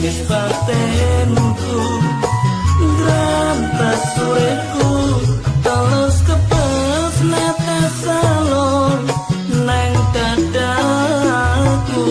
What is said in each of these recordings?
Nangis batinku grantas uripku telus kepes netes salon neng dadaku.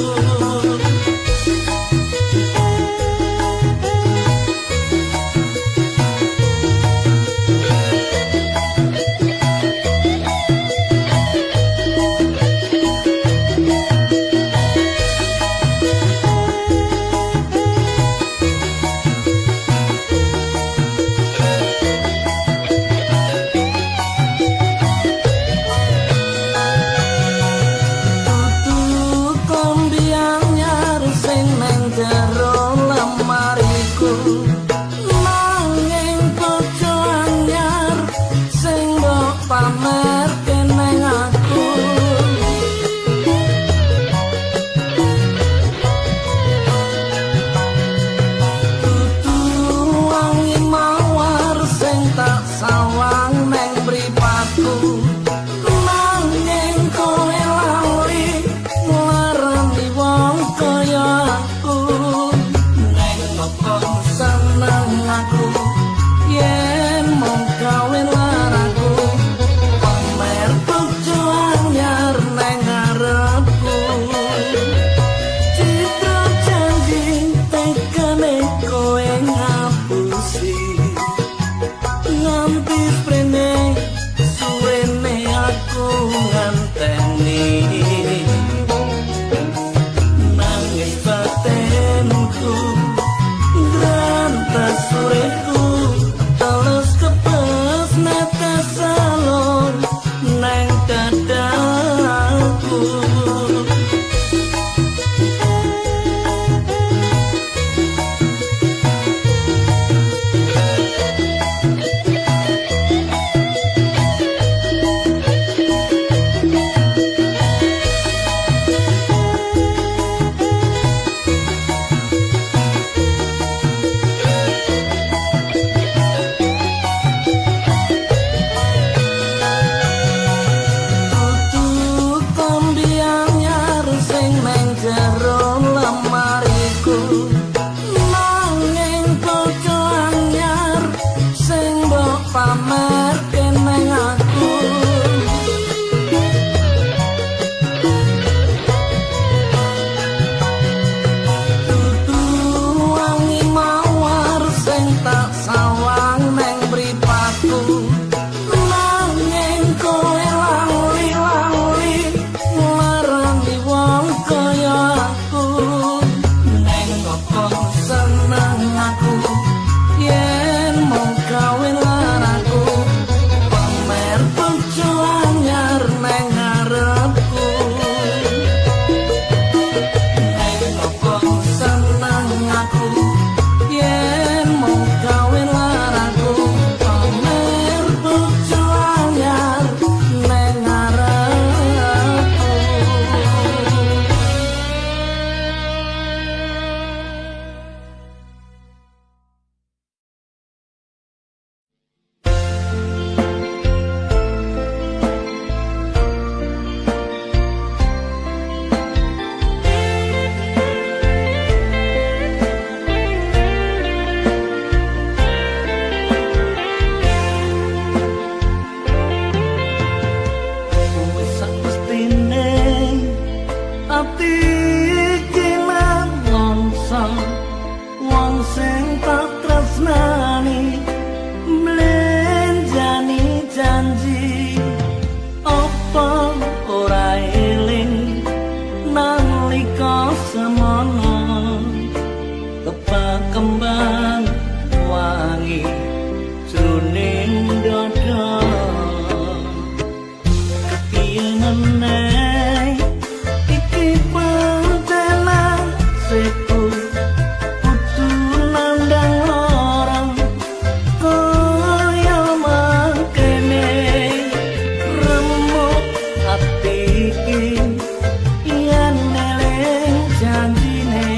Yen eling janjine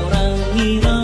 ora ngira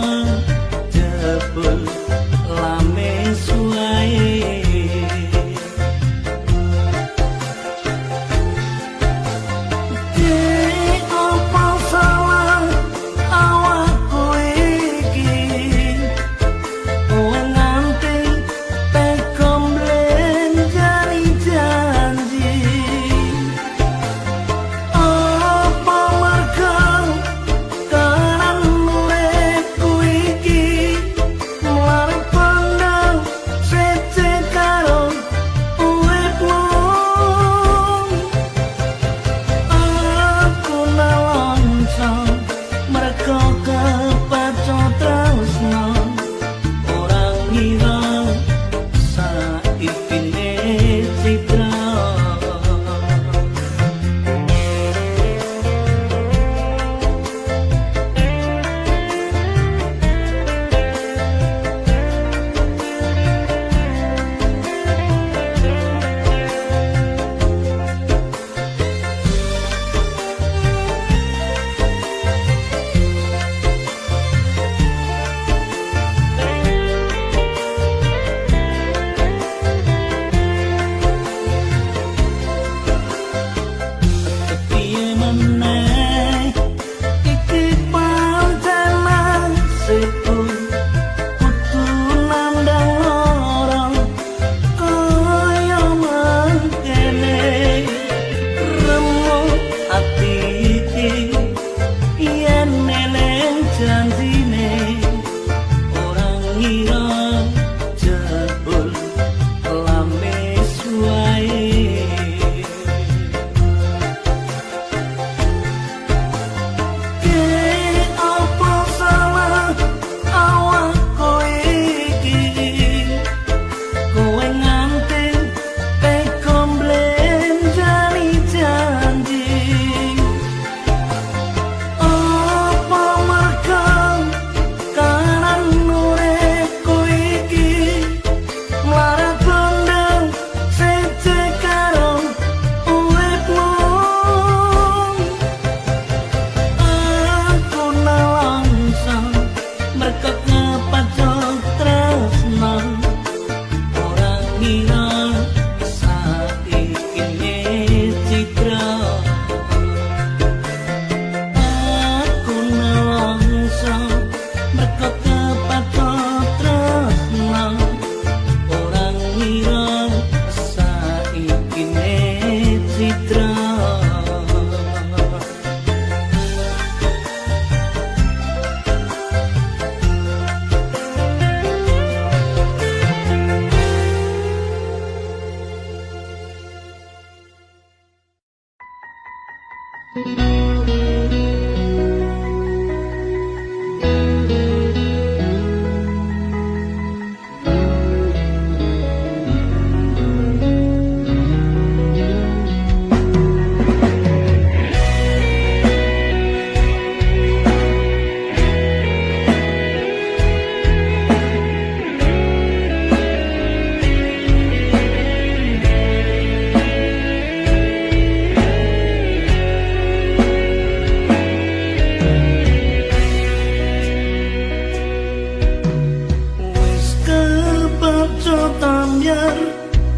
Kepacut ambyar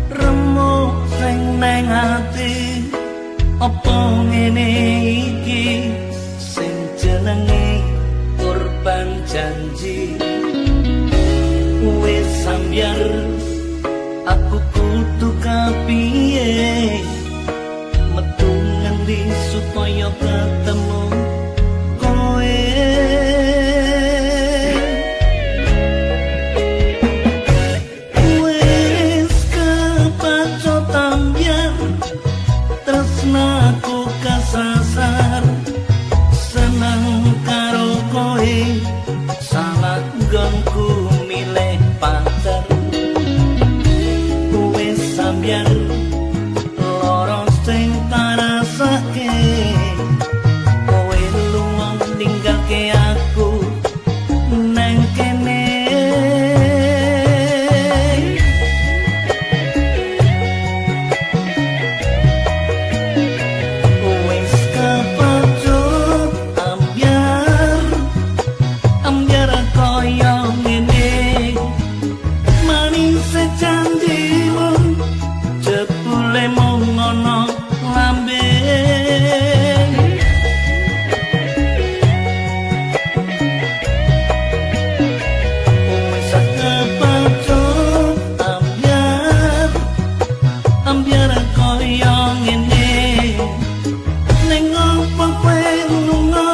remuk sing neng ati. Apa ngene iki sing jenenge korban janji? Wis ambyar aku kudu kapiye, metu ngendi supaya ketemu kowe. Wis kepacut ambyar tresnaku kasasar, seneng karo kowe salah nggonku milih pacar. Wis ambyar lara sing tarasake, kowe lunga ninggalke aku nang kene. Wis kepacut ambyar ambyar kaya ngene, manis janjimu jebule mung ana lambe. Wis kepacut ambyar ambyar kaya ngene, ning opo kowe lunga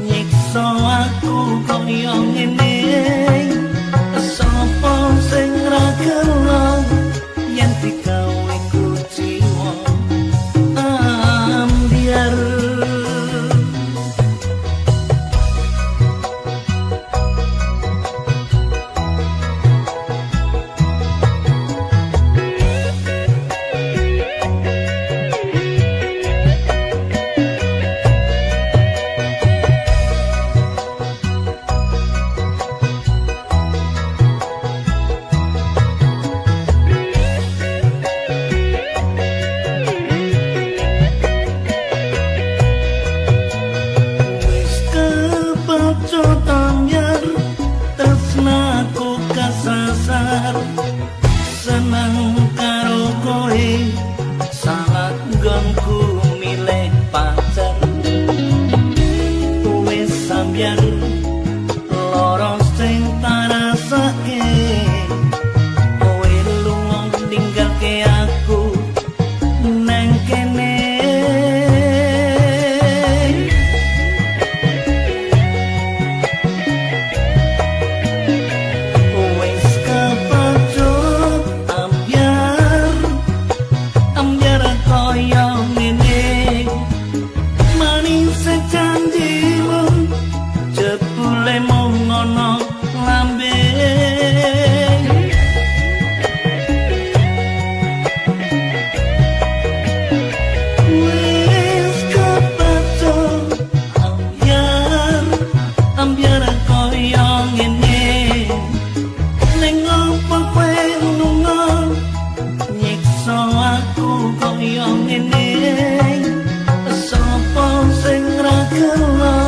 nyiksa aku kaya ngene? Sapa sing ra gelo yen digawe kuciwa ambyar? Wis kepacut ambyar tresnaku kasasar, seneng karo kowe salah nggonku milih pacar. Wis ambyar lara sing tarasake, kowe lunga ninggalke aku nang kene. Wis kepacut ambyar ambyar kaya ngene, manis janjimu jebule mung ana lambe. Wis kepacut ambyar ambyar kaya ngene, ning opo kowe lunga nyiksa aku kaya ngene? Sapa sing ra gelo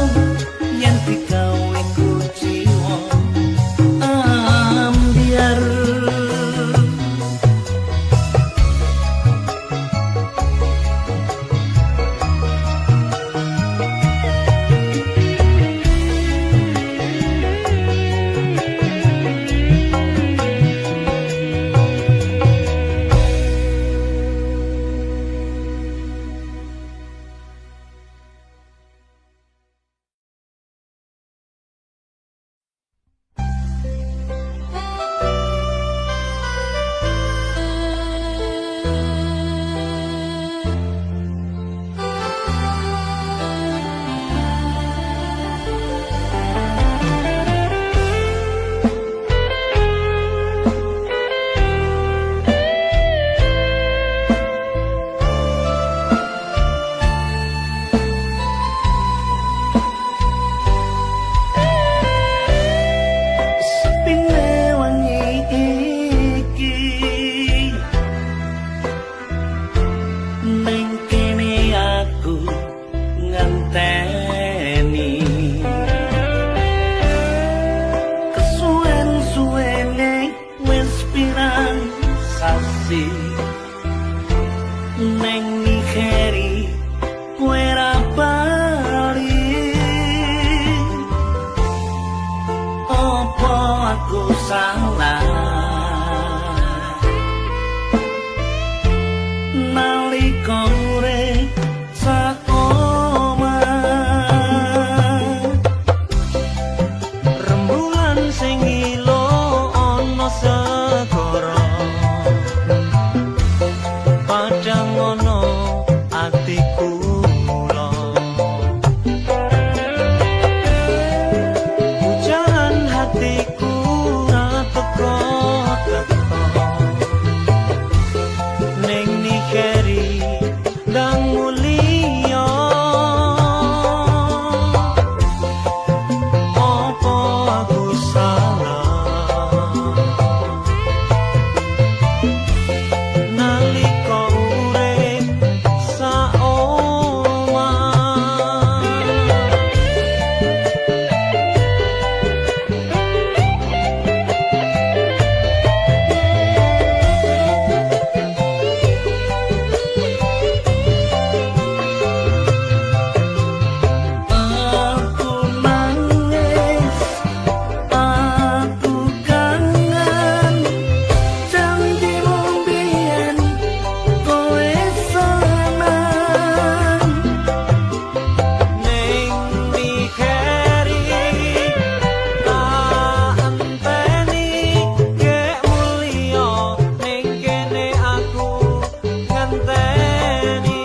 yen digawe kuciwa ambyar? Apa aku salah nalika urip sak omah? Rembulan sing ilo ana segara, padang ana atiku kula. Hujan hatiku ra teko teko, ning nikeri ndang mulia. Apa aku salah nalika urip sak omah? Aku nangis, aku kangen janjimu biyen, kowe seneng. Ning mikeri tak enteni kek mulya, ning kene aku ngenteni.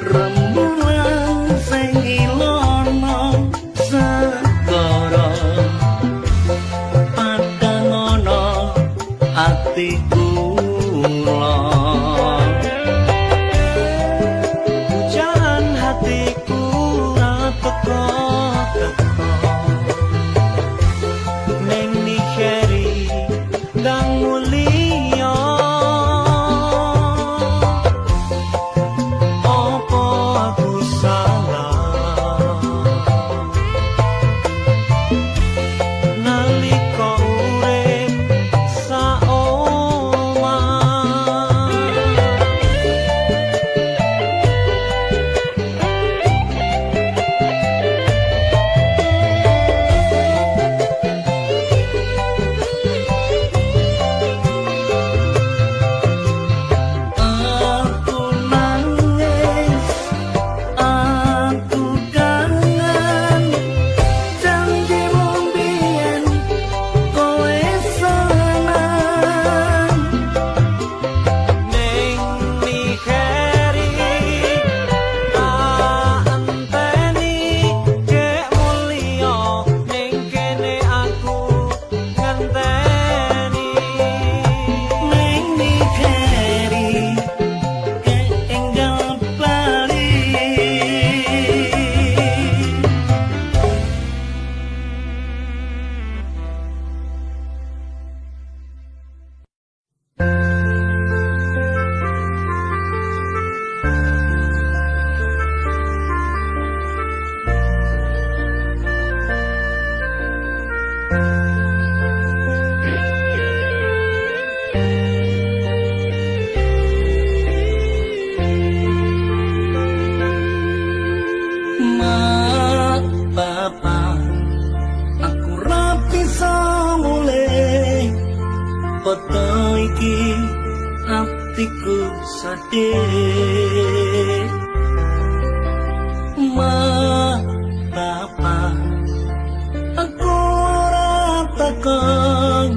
Rembulan sing ilono segara, padang ana atiku kula. Hujan hatiku ra teko teko, ning nikeri ndang mulya. Apa aku salah nalika urip sak omah? Aku nangis, aku kangen janjimu biyen, kowe seneng. Ning mikeri tak enteni kek mulya, ning kene aku ngenteni. Ning mikeri keenggal bali. Mak, bapak, aku ra bisa mulih. Foto iki atiku sedih. Mak, bapak, aku ora takon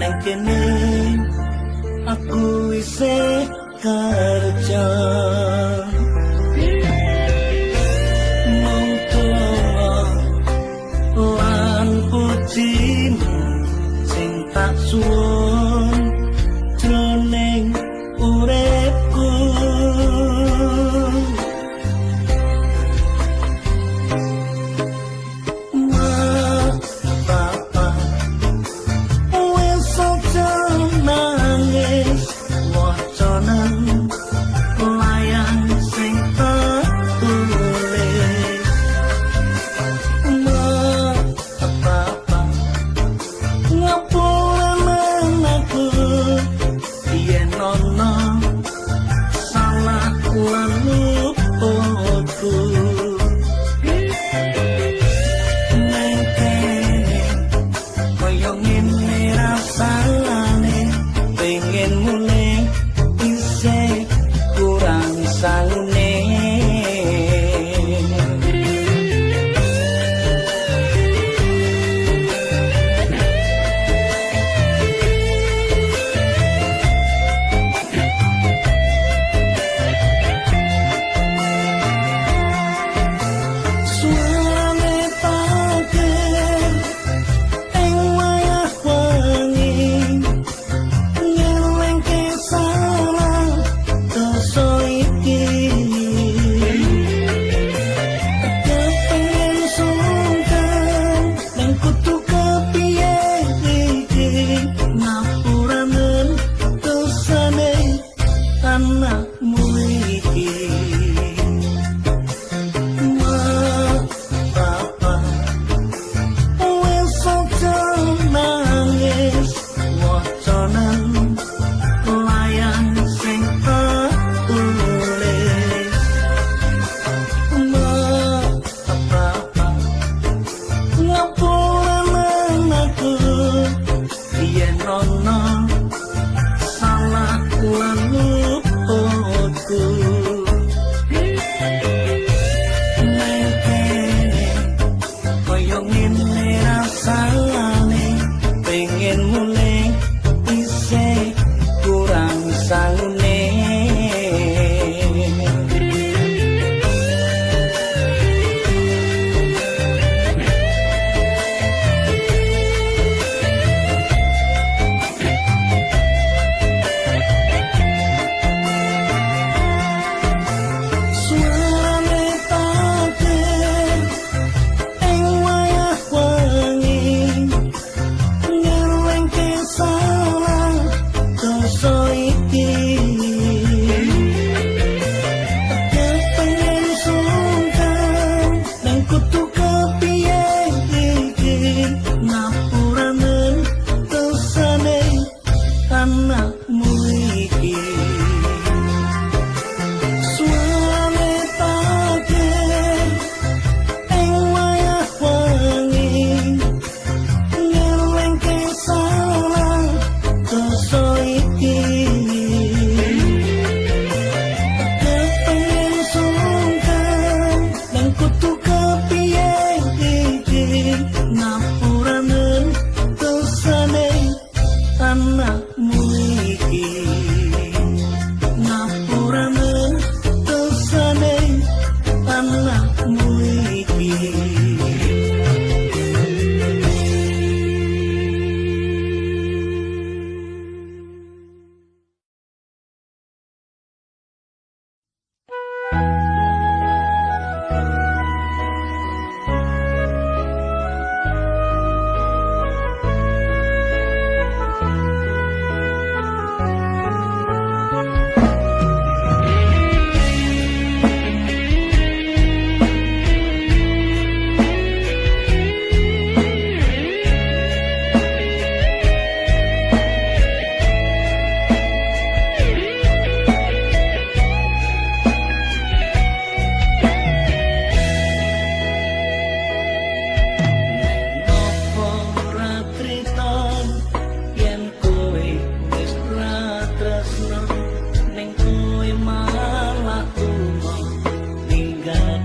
nang kene, aku isih kerja. Mung donga lan pujimu sing tak suwun jroning uripku.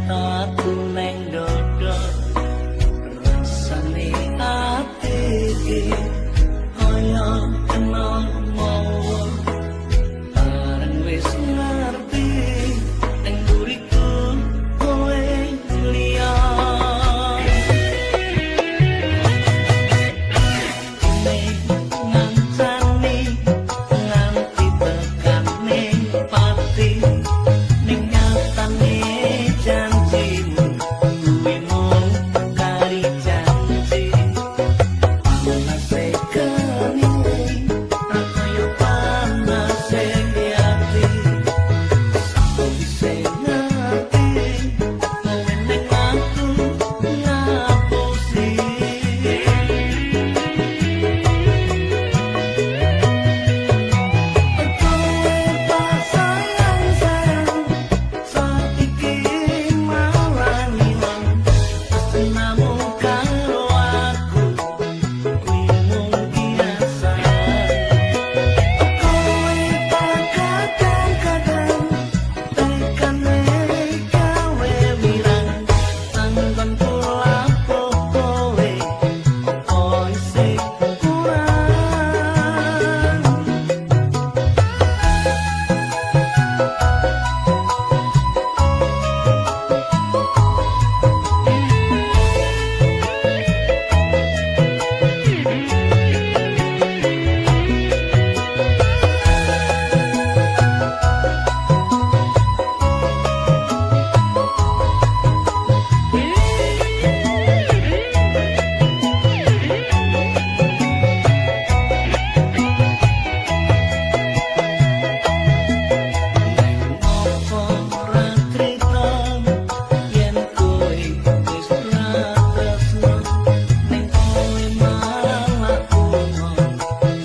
tatu neng dodo, rasane ati iki kaya kena mawa. Bareng wis ngerti neng mburiku kowe liya. Ngancani nganti tekane pati, ning nyatane janjimu kuwi mung kari janji. Panase geni ra kaya panase ati, sawise ngerti kowe ning aku ngapusi. Kowe tak sayang sayang, saiki malah ngilang. Tresnamu karo aku kuwi mung kiasan. Kowe tak kadang-kadang tekane gawe wirang. Anggonku lapo kowe opo isih kurang. Opo ora trita yen kowe wis ora tresno, ning kowe malah lunga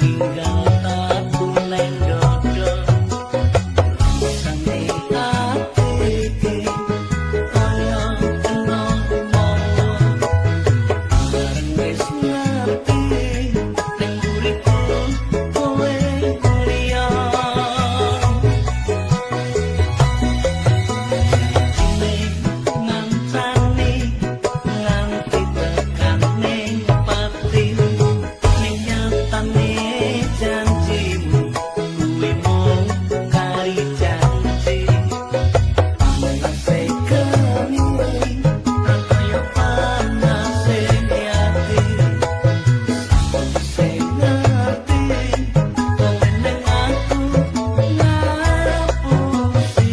ninggal tatu neng dodo. Rasane ati iki kaya kena mawa. Bareng wis ngerti ning mburiku kowe liya. Ngancani nganti tekane pati, ning nyatane janjimu kuwi mung kari janji. Panase geni ra kaya panase ati, sawise ngerti kowe ning aku ngapusi.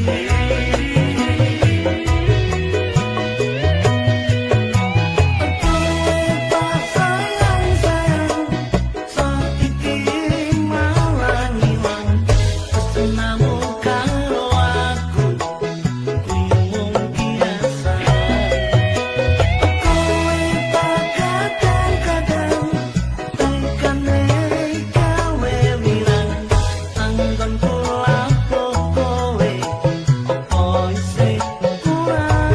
Kowe tak sayang sayang, saiki malah ngilang. Tresnamu karo aku kuwi mung kiasan. Kowe tak kadang-kadang tekane gawe wirang. Anggonku lapo kowe opo isih kurang.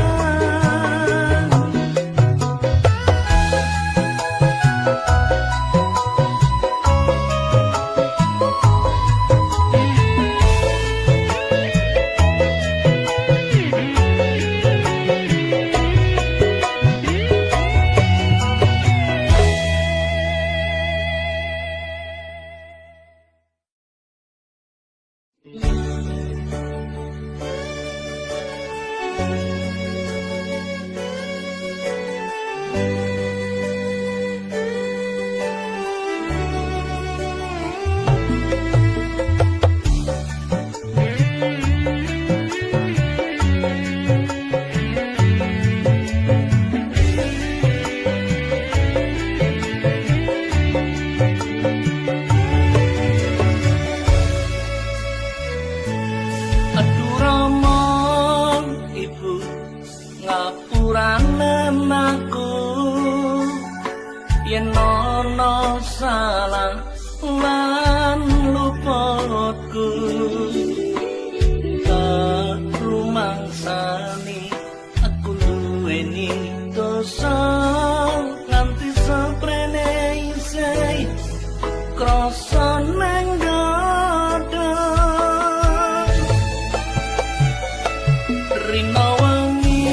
Aduh Rama Ibu ngapurane aku yen ana salah lan luputku. Tak rumangsani aku duweni dosa nganti seprene isih krasa nang dada. Rina wengi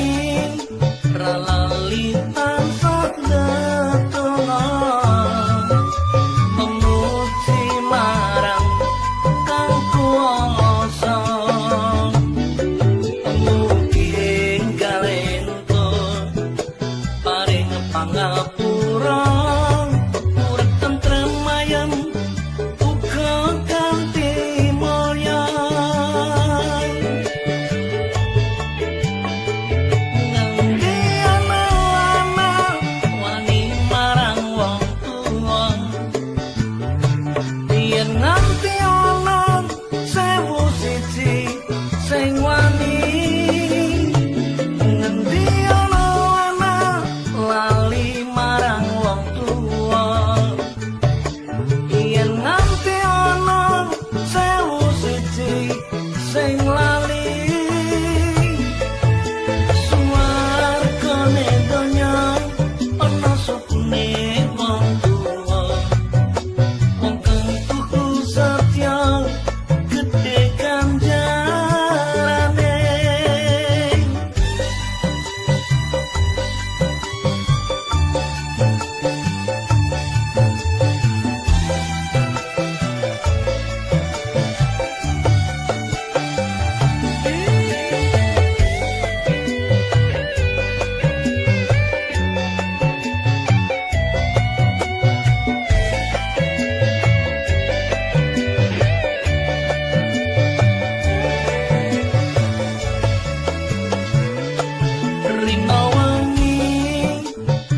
Rino wengi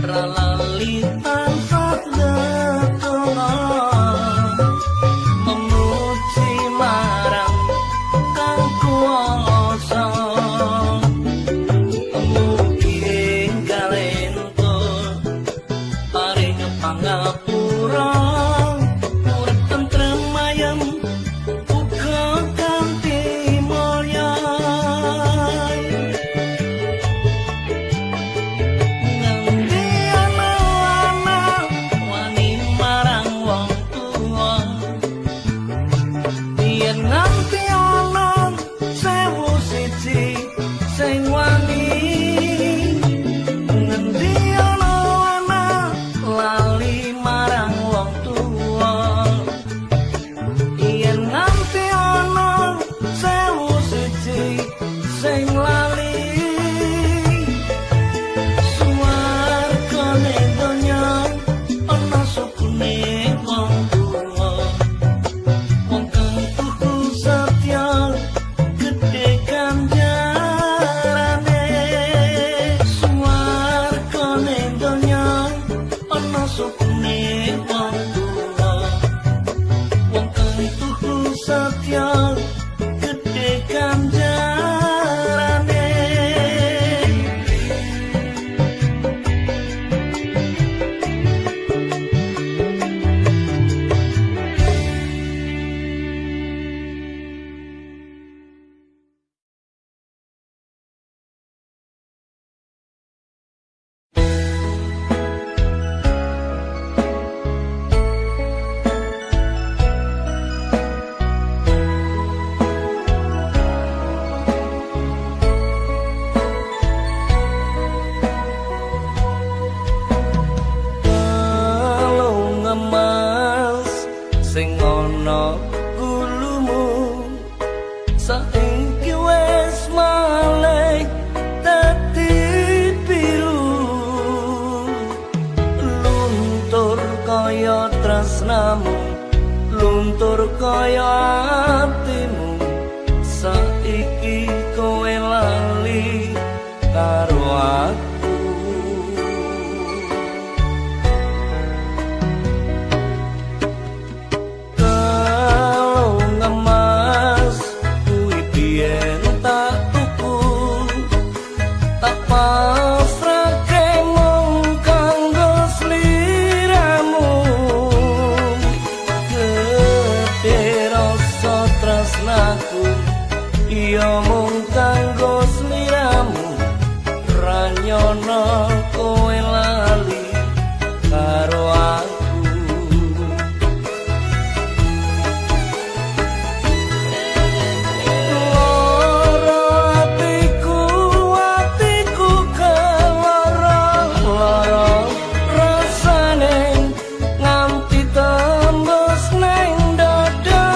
ra lali tansah ndedonga, memuji marang kang kuwasa. Mugi enggal entuk paring pangapura, urip tentrem ayem uga kanthi mulya. Nganti ana anak wani marang wong tuwa, yen nganti ana 1001 sing wani. Ngendi ana anak lali marang wong tuwa, yen nganti ana 1001 sing lali. Suwargane donya ana sukune wong tuwa, wong kang tuhu setya gedhe ganjarane. Suwargane donya ana sukune wong tuwa, wong kang tuhu setya gedhe ganjarane. Kalung emas sing ana gulumu saiki wis malih dadi biru, luntur kaya tresnamu, luntur kaya atimu. Saiki kowe lali karo aku. Kalung emas kuwi biyen tak tuku, tak pasrahke mung kanggo sliramu. Gedhe rasa tresnaku iya mung kanggo sliramu, ra nyono kowe lali karo aku. Lara atiku, atiku kelara, lara rasane nganti tembus neng dada.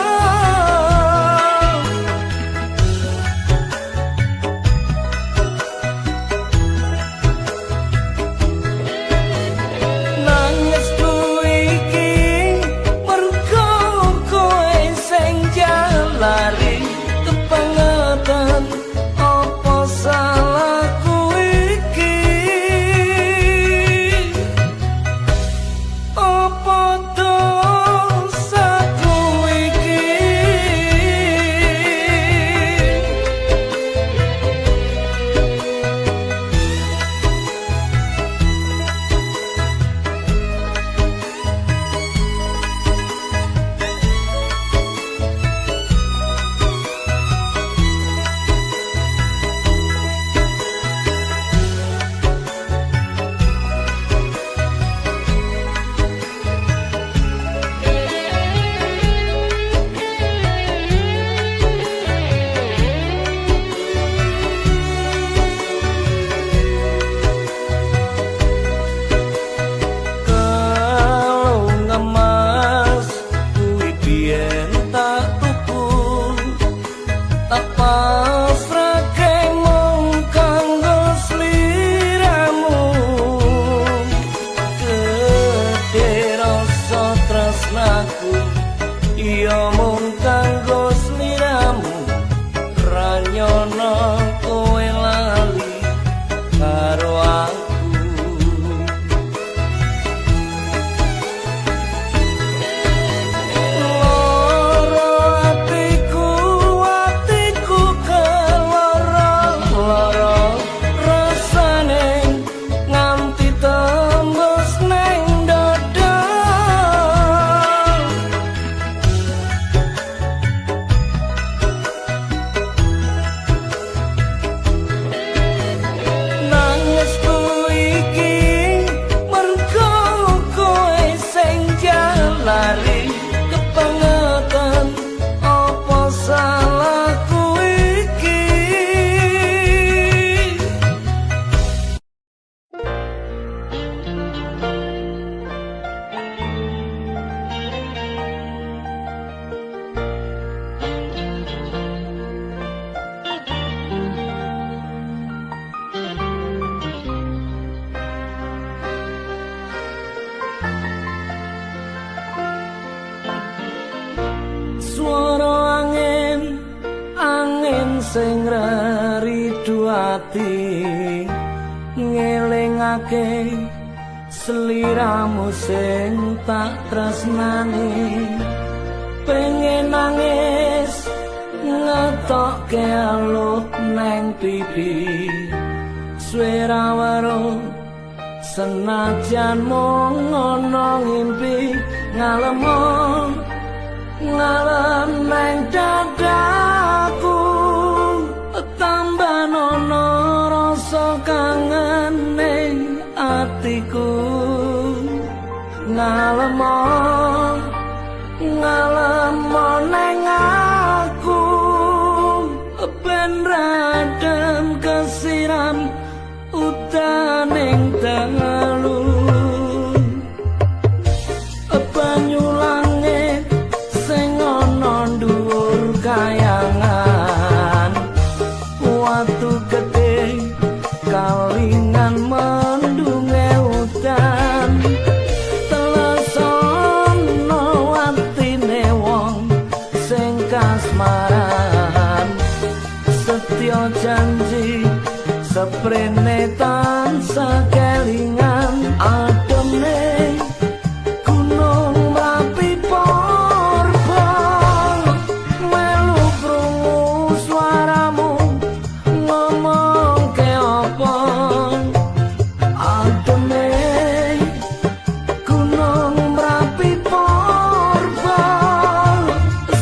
ati ngelingake sliramu sing tak tresnani. Pengen nangis ngetokke aluh neng pipi, suwe ra weruh senajan mung ana ngimpi. Ngalemo ngalem neng dadaku, tambah nono rasa kangen ning atiku. Ngalemo ngalemo neng aku, ben radem kesiram utaning dalu. Banyu langit sing ana dhuwur kayangan, watu gedhe kalingan mendunge udan. Telesono atine wong sing kasmaran, setya janji seprene tansah kelingan. Ademe gunung Merapi purba, melu krungu suaramu ngomongke apa. Ademe gunung Merapi purba,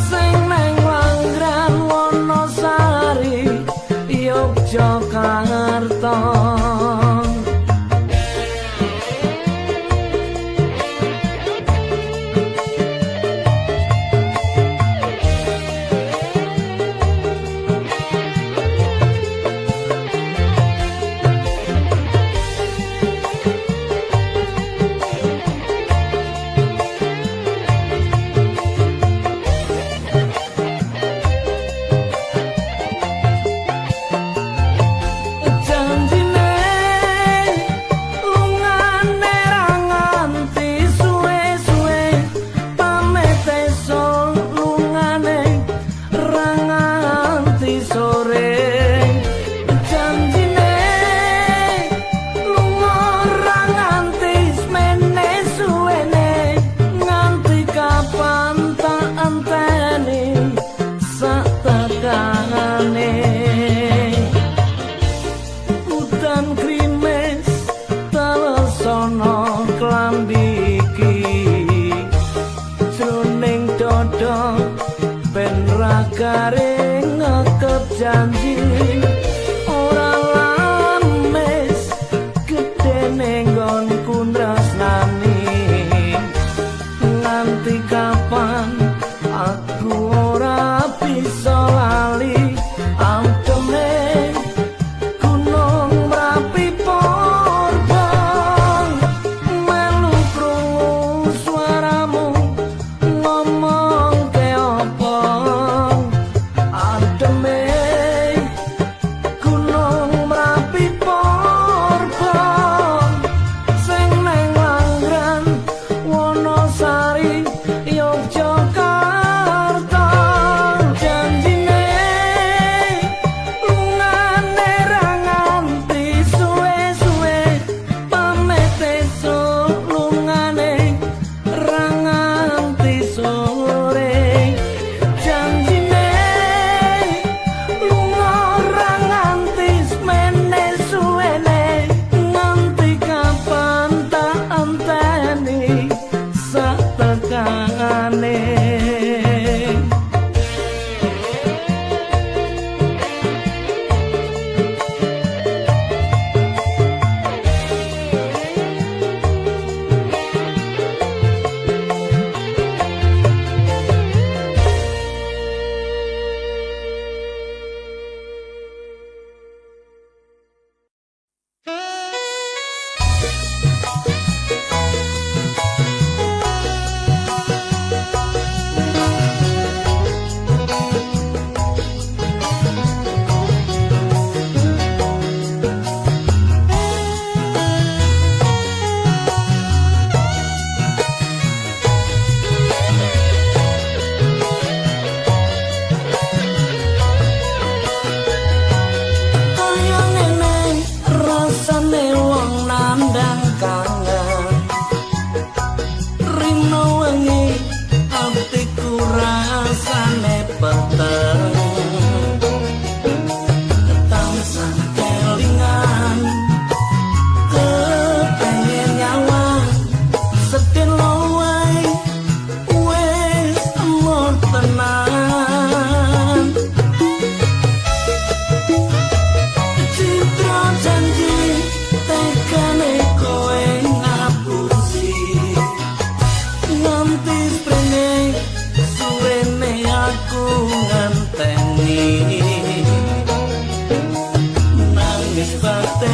sing neng Langran Wonosari Yogyakarta. Janjine lungane ra nganti suwe-suwe, pamit esuk lungane ra nganti sore. Janjine lunga ra nganti semene suwene, nganti kapan tak enteni sak tekane. Udan krimes telesono klambi iki, jroning dada ben ra garing ngekep janji. Ora lames gedene nggonku tresnani, nganti kapan aku ora bisa lali. Ademe gunung Merapi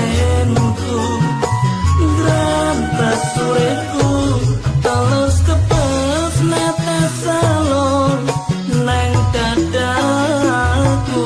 Batinku grantes uripku telus kepes netes salon neng dadaku.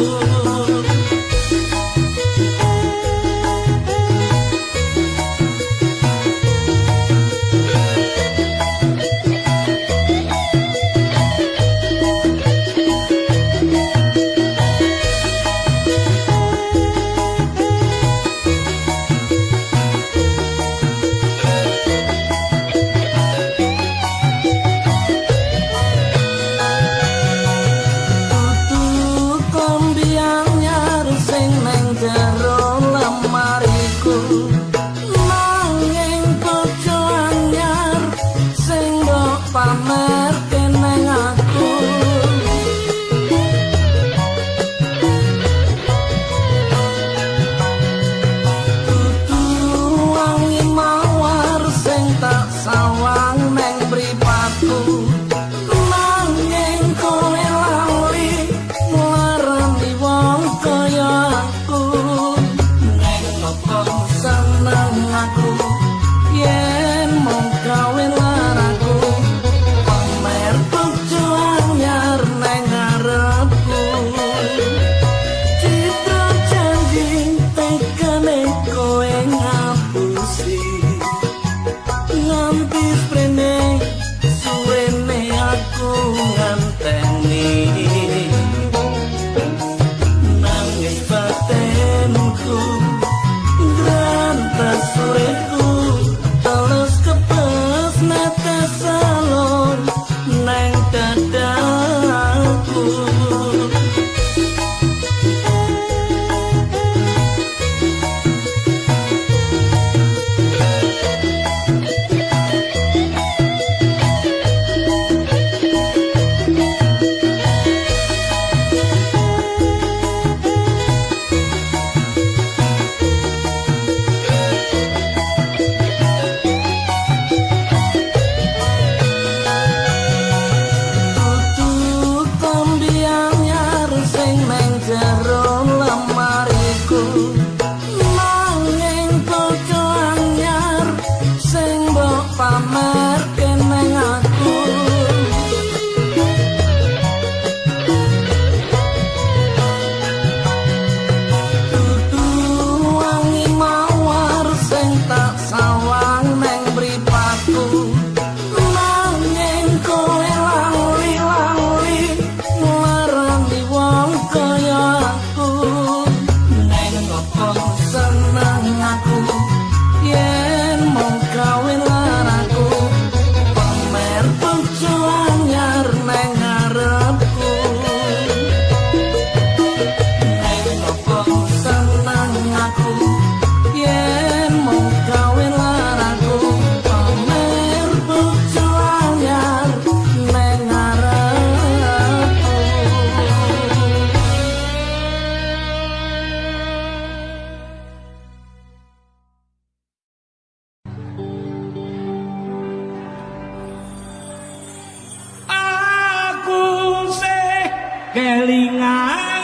Kelingan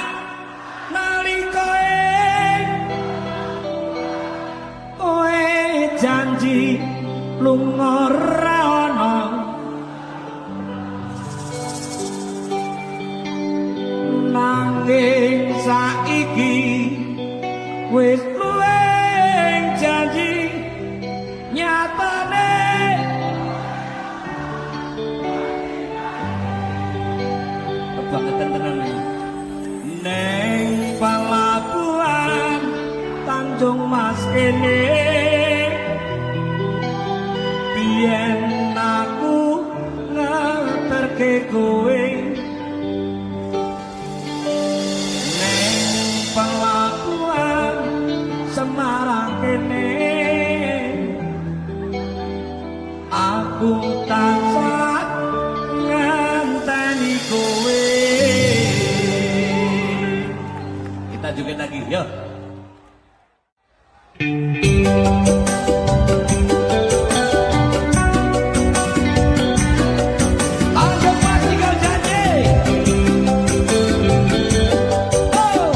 nalika kowe janji lunga ra ana, nanging saiki wis luwih janji nyatane. Kebangetan tenan iki. Neng pelabuhan Tanjung Mas kene biyen aku ngeterke kowe. Neng pelabuhan Semarang kene aku tansah ngenteni kowe. Kita joget lagi, yo. Tanjung Mas tinggal janji. Oh.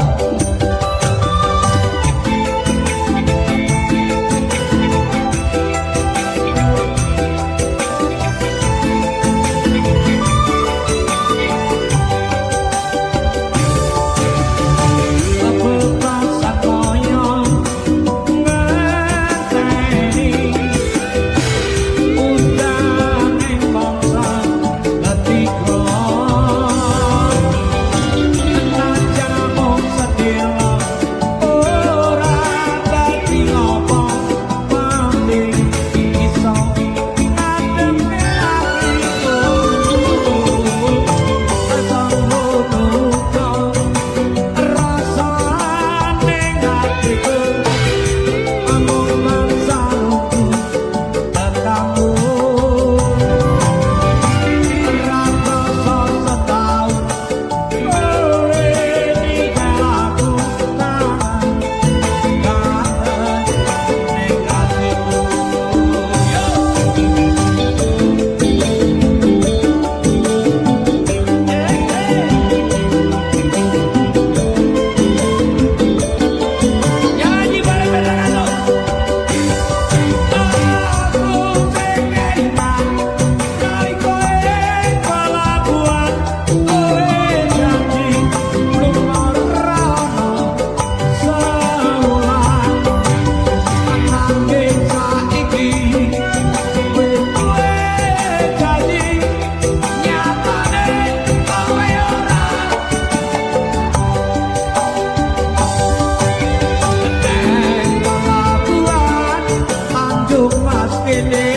kene.